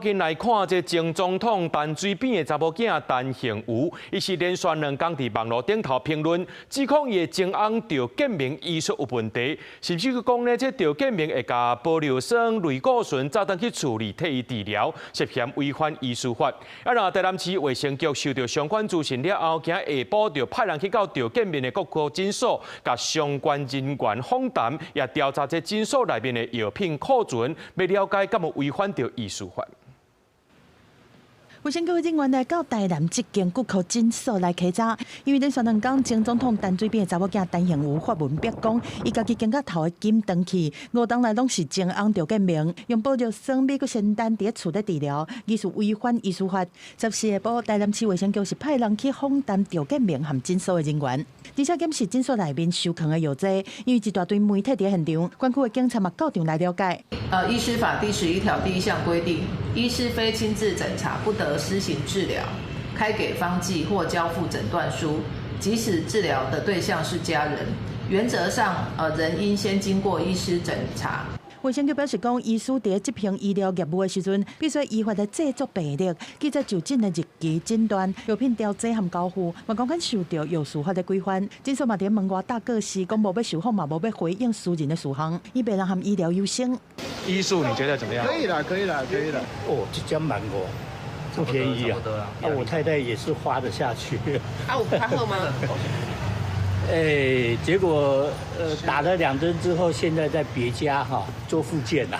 緊來看這前總統陳水扁的查某囝陳幸妤，伊是連續兩工佇網路頂頭評論，指控伊的前翁趙建銘醫術有問題，甚至閣講呢，這趙建銘會共玻尿酸、類固醇早轉去厝裡替伊治療，涉嫌違反醫師法。啊，若台南市衛生局收到相關資訊了後，今下晡就派人去到趙建銘的骨科診所，共相關人員訪談，也調查這診所內面的藥品庫存，欲了解敢有違反著醫師法。衛生局人員來到台南這間骨科診所來稽查，因為連續兩工前總統陳水扁的查某囝陳幸妤發文逼宮，伊家己肩胛頭的筋斷去，五冬來攏是前翁趙建銘用玻尿酸美國仙丹佇厝咧治療，疑似違反醫師法。14下晡，台南市衛生局是派人去訪談趙建銘和診所的人員，而且檢視診所內面收藏的藥劑，因為一大堆媒體佇現場，管區的警察嘛到場來了解。醫師法第11條第1項規定，醫師非親自診查，不得施行治療、開給方劑或交付診斷書，即使治療的對象是家人，原則上，仍應先經過醫師診查。衛生局表示講，醫師佇執行醫療業務的時陣，必須依法來製作病歷、記載就診的日期、診斷、藥品調劑和交付，嘛講緊受著藥師法的規範。診所嘛佇門外貼告示，講無欲受訪嘛無欲回應私人的事項，以別人和醫療優先。醫術你覺得怎麼樣？可以了，可以了，可以了。哦，這針萬五，不便宜啊！啊，我太太也是花得下去。啊，有較好嗎？哎，結果打了2針之後，現在在別家哈做復健啦。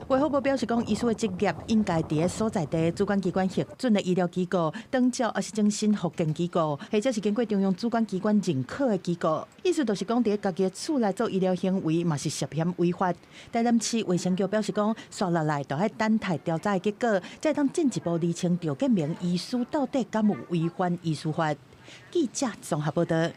衛福部表示講，醫師的職業應該佇所在地主管機關核准的醫療機構、長照抑是精神復健機構，或者是經過中央主管機關認可的機構。意思就是講，佇家己的厝內做醫療行為，嘛是涉嫌違法。台南市衛生局表示講，紲落來就愛等待調查的結果，才會當進一步釐清趙建銘醫師到底敢有違反醫師法。記者綜合報道。